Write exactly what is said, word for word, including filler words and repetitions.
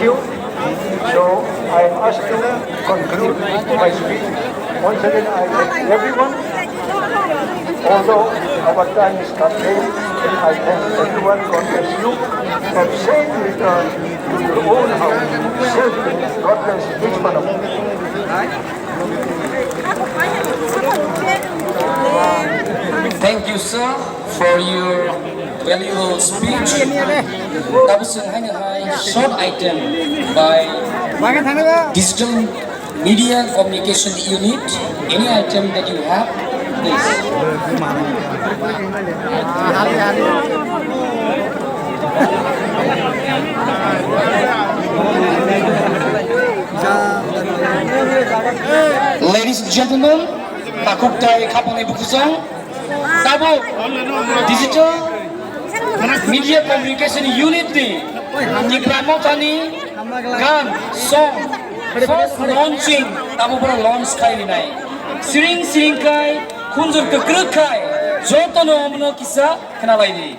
you. So I am asked to conclude my speech. Once again, I thank everyone. Although our time is curtailed, I thank everyone. God bless you. Have safe return to your own house. Safely. God bless each one of you. Thank you, sir, for your valuable speech. Tabuk chwng haino hai short item by Digital Media Communication Unit. Any item that you have, please. Ladies and gentlemen, takhuk tai khapangni bukhusong, tabuk Digital Media Communication Unit ni Tipra Mothani gan song first launching tabuk boro launch khai rinai. Siring siring khai, khunjur kwkrwk khai, jotono omono kisa khna lai di.